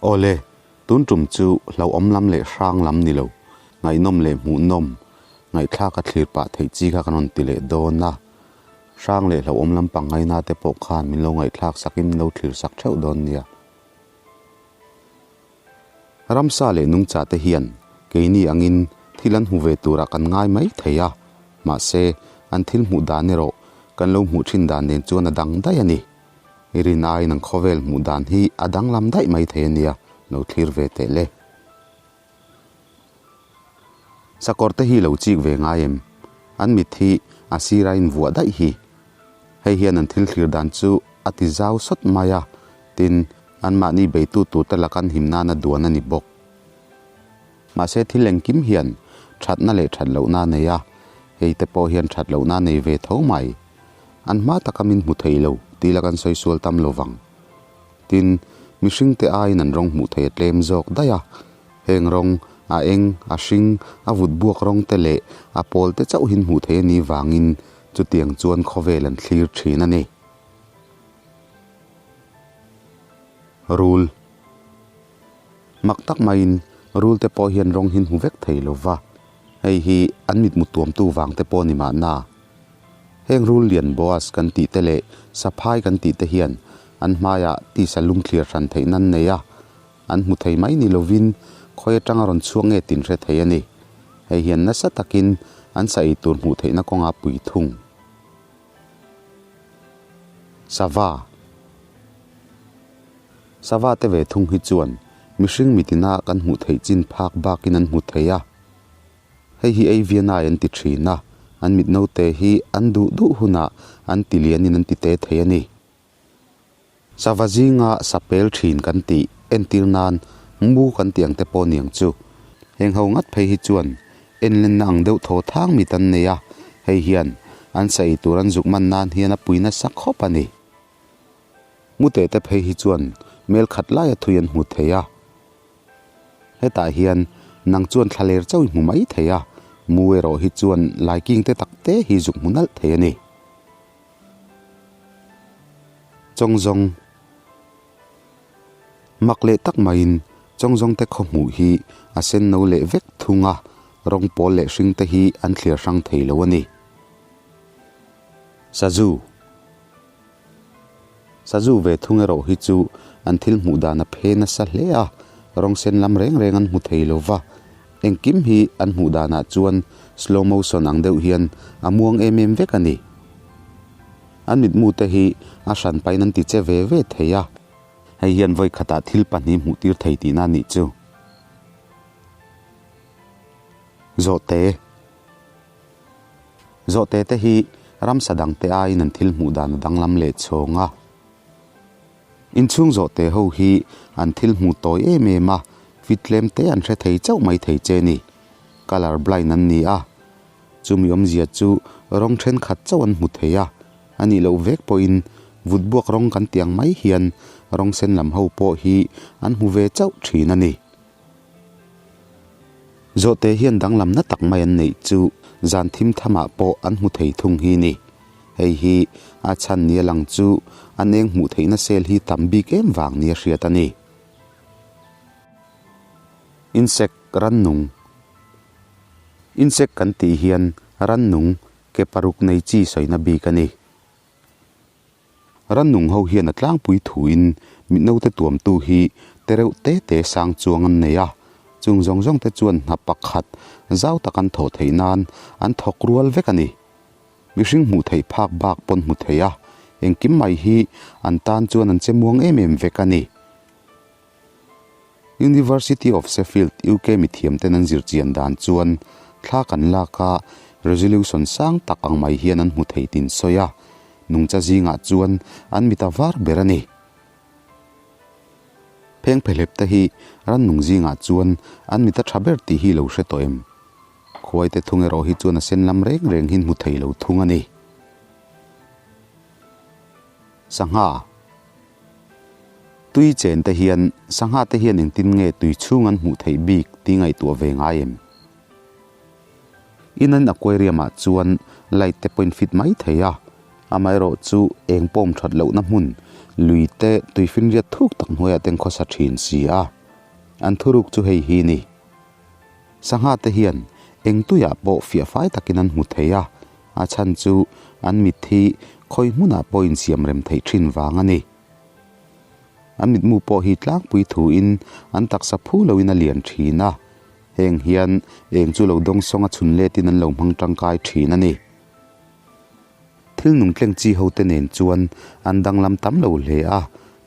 Awle, tun tum chu hlauhawm lam leh hrang lam ni lo, ngaihnawm leh hmuhnawm, ngaihthlak a thlir pah theih chi kha kan rawn ti leh dawn a. Hrang leh hlauhawm lampang ngaina te pawh khan min lo ngaihthlak sakin min lo thlir sak theuh dawn nia. Ramsa leh nungcha te hian keini angin thil an hmu ve turah kan ngai mai thei a, mahse an thil hmuh dan erawh kan lo hmuh thin dan nen chuan a dang daih a ni. I rin aiin an khawvel hmuh dan hi a danglam daih mai thei a nia, lo thlir ve teh le. Sakawr te hi lo chik ve ngai em? An mit hi a sira invuah daih hi. Hei hian an thil thlir dan chu a ti zau sawt mai a, tin, anmahni beitu turte lakan him nana duan a ni bawk. Mahse thil engkim hian thatna leh that lohna a nei a, hei te pawh hian that lohna a nei ve tho mai. An hma taka min hmu thei lo tih la kan sawi sual tam lo vang. Tin, mihringte aiin an rawng hmuh thei a tlem zawk daih a, heng rawng, a eng, a hring, a vut buak rawng te leh a pawl te chauhin hmuh thei a nih vangin chutiang chuan khawvel an thlir thin a ni. Rul. Mak tak maiin rul te pawh hian rawng hin hmu vek thei lo va, hei hi an mitmu tuamtu vang te pawh a ni mahna. Heng rul lian boas kan tih te leh saphai kan tih te hian an hmaiah tisa lum thlir hran theih nan nei a, an hmu thei mai ni lovin khawi atanga rawn chhuak nge tin hre thei a ni. Hei hian nasa takin an sa ei tur hmuh theihna kawnga pui thung. Sava. Sava te ve thung hi chuan mihring mitina kan hmuh theih chin phak bakin an hmu thei a. Hei hi ei vianai an ti thin a, an mit naute hi an duh duh hunah an ti lianin an ti te thei a ni. Sava zinga sapel thin kan tih entir nan mu kan tih ang te pawh niang chu. Heng ho ngat phei hi chuan enlenna ang deuh thaw thang mit an nei a, hei hian an sa ei tur an zuk man nan hian a pui nasa khawp a ni. Mute te phei hi chuan mel khat laia thui an hmu thei a. Hetah hian nang chuan thla ler chauh i hmu mai thei a, mu erawh hi chuan laiking te tak te hi zuk hmu nalh thei a ni. Chawngzawng Mak leh tak maiin chawngzawng te khaw hmuh hi a sen no leh vek thung a, rawng pawl leh hring te hi an thliar hrang thei lo a ni. Sazu Sazu ve thung erawh hi chu an thil hmuh dan a phe nasa hle a, rawng sen lam reng reng an hmu thei lo va, engkim hi an hmuh danah chuan slow motion ang deuh hian a muang em em vek a ni. An mitmu te hi a hran pahin an ti che ve ve thei a, hei hian vawi khatah thil pahnih hmuh tir thei tihna a nih chu. Zawhte. Zawhte te hi ramsa dangte aiin an thil hmuh dan a danglam leh chhawng a. Inchhung zawhte ho hi an thil hmuh tawi em em a, fit tlem te an hre thei chauh mai thei che ni. Colour blind an ni a, chumi awmzia chu rawng thenkhat chauh an hmu thei a, a nih loh vek pawhin vut buak rawng kan tih ang mai hian rawng sen lam ho pawh hi an hmu ve chauh thin a ni. Zawhte hian danglamna tak mai an neih chu zan thim thamah pawh an hmu thei thung hi ni. Hei hi a chhan nia lang chu an eng hmuh theihna cell hi tam bik em vang nia hriat a ni. Insect rannung Insect kan tih hian rannung ke paruk nei chi sawina bik a ni. Rannung ho hian a tlangpui thuin mitnote tuamtu hi te reuh te te sang chuang an nei a, chung zawng zawng te chuan hna pakhat zau tak an thawh theih nan an thawk rual vek a ni. Mihring hmuh theih phak bak pawn hmu thei a, engkim mai hi an tan chuan an che muang em em vek a ni. University of Sheffield, UK mithiam ten an zirchian dan chuan thla kan lak a, resolution sang tak ang mai hian an hmu thei tin sawi a, nungcha zingah chuan an mit a var ber a ni. Pheng phehlep te hi rannung zingah chuan an mit a tha ber tih hi lo hre tawh em? Khuai te thung erawh hi chuan a sen lam reng reng hin hmu thei lo thung a ni. Sangha. Tui chen te hian sangha te hian engtin nge tui chhung an hmuh theih bik tih ngaihtuah ve ngai em? In an aquarium ah chuan light te pawhin fit mai thei a, amaherawh chu eng pawm that lohna hmun lui te tui finriat thuk tak hnuaiah te an khawsa thin si a. An thuruk chu hei hi ni. Sangha te hian eng tuiah pawh fiah fai takin an hmu thei a, a chhan chu an mit hi khawi hmunah pawh insiam rem theih thin vang a ni. An mitmu pawh hi tlangpui thuin an taksa phu loin a lian thin a, heng hian eng chu lo dawngsawng a chhun letin an lo hmang tangkai thin a ni. Thil nungtleng chi hote nen chuan an danglam tam lo hle a,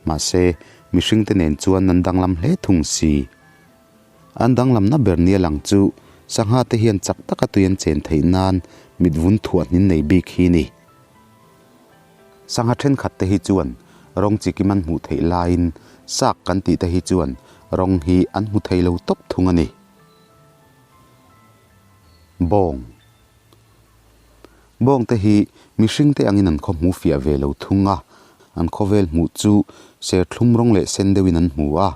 mahse mihringte nen chuan an danglam hle thung si. An danglamna ber nia lang chu sangha te hian chak taka tui an chen theih nan mit vun thuah hnin nei bik hi ni. Sangha thenkhat te hi chuan rawng chi kim an hmuh theih laiin sak kan tih te hi chuan rawng hi an hmu thei lo tawp thung a ni. Bawng. Bawng te hi mihring te angin an khaw hmu fiah ve lo thung a, an khawvel hmuh chu serthlum rawng leh sen deuhin an hmu a,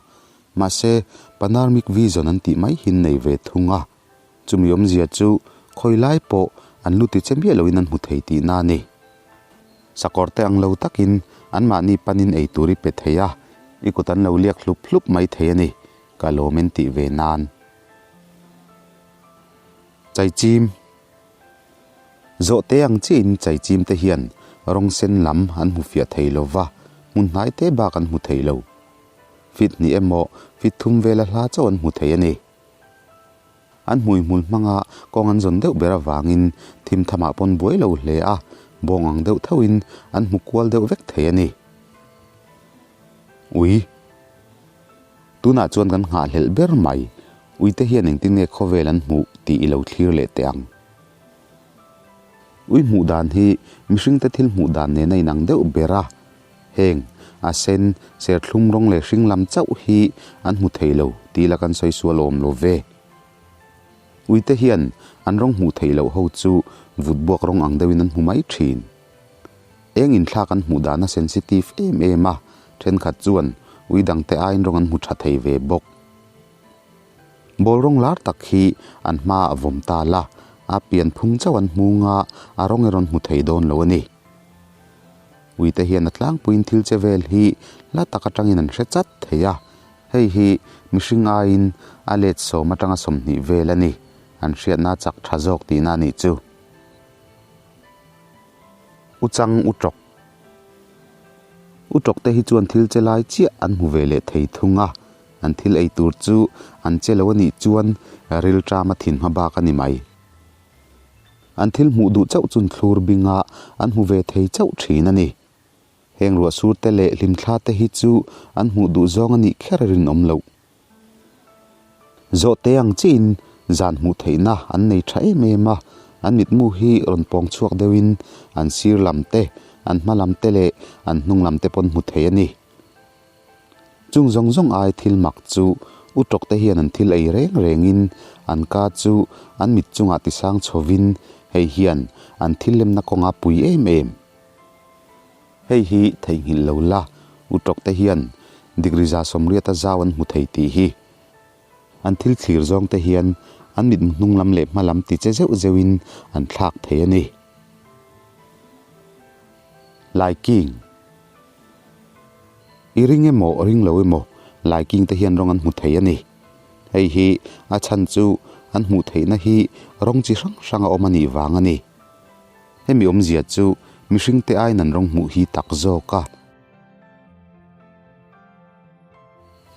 mahse panoramic vision an tih mai hi an nei ve thung a, chumi awmzia chu khawi lai pawh an lu ti che miah loin an hmu thei tihna a ni. Sakawr te ang lo takin anmahni panin ei tur i pe thei a, i kut an lo liak hlup hlup mai thei a ni, ka lawm en tih ve nan. Chaichim. Zawhte ang chiahin chaichim te hian rawng sen lam an hmu fiah thei lo va, hmun hnai te bak an hmu thei lo. Fit hnih emaw fit thum vela hla chauh an hmu thei a ni. An hmuihmul hmanga kawng an zawn deuh ber avangin thim thamah pawn buai lo hle a, bawng ang deuh thauhin an hmu kual deuh vek thei a ni. Ui. Tunah chuan kan nghahhlelh ber mai, uite hian engtin nge khawvel an hmuh tih i lo thlir leh teh ang. Ui hmuh dan hi mihringte thil hmuh dan nen a inang deuh ber a, heng a sen, serthlum rawng leh hring lam chauh hi an hmu thei lo tih la kan sawi sual awm lo ve. Uite hian an rawng hmuh theih loh ho chu vut buak rawng ang deuhin an hmu mai thin. Eng inthlak an hmuh dan a sensitive em em a, thenkhat chuan ui dangte aiin rawng an hmu tha thei ve bawk. Ball rawng lar tak hi an hmaah a vawm ta la, a pian phung chauh an hmu nga a rawng erawh an hmu thei dawn lo a ni. Uite hian a tlangpuiin thil che vel hi hla tak atangin an hre chat thei a, hei hi mihring aiin a let sawm atanga 20 vel a ni, an hriatna chak tha zawk tihna a nih chu. U chang u tawk. U tawk te hi chuan thil che lai chiah an hmu ve leh thei thung a, an thil ei tur chu an che lo a nih chuan rilṭam a thin hma bak a ni mai. An thil hmuh duh chauh chun thlur binga an hmu ve thei chauh thin a ni. Heng ruahsur te leh hlimthla te hi chu an hmuh duh zawng a nih kher a rinawm loh. Zawhte ang chiahin zan hmuh theihna an nei tha em em a, an mitmu hi rawn pawng chhuak deuhin an sir lam te, an hma lam te leh an hnung lam te pawn hmu thei a ni. Chung zawng zawng ai thil mak chu u tawk te hian an thil ei reng rengin an ka chu an mit chungah tisang chhovin hei hian an thil lemna kawnga pui em em. Hei hi theihnghilh lo la, u tawk te hian degree 80% zau an hmu thei tih hi. An thil thlir zawng te hian an mit hnung lam leh hma lam ti che zeuh zeuhin an thlak thei a ni. Laiking. I ring emaw ring lo emaw laiking te hian rawng an hmu thei a ni. Hei hi a chhan chu an hmuh theihna hi rawng chi hrang hrang a awm a nih vang a ni. Hemi awmzia chu mihring te aiin an rawng hmuh hi tak zawk a.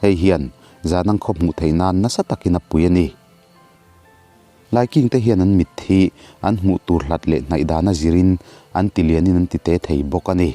Hei hian zan ang khaw hmuh theih nan nasa takin a pui a ni. Laiking te hian an mit hi an hmuh tur hlat leh hnaih dana zirin an ti lianin an ti te thei bawk a ni.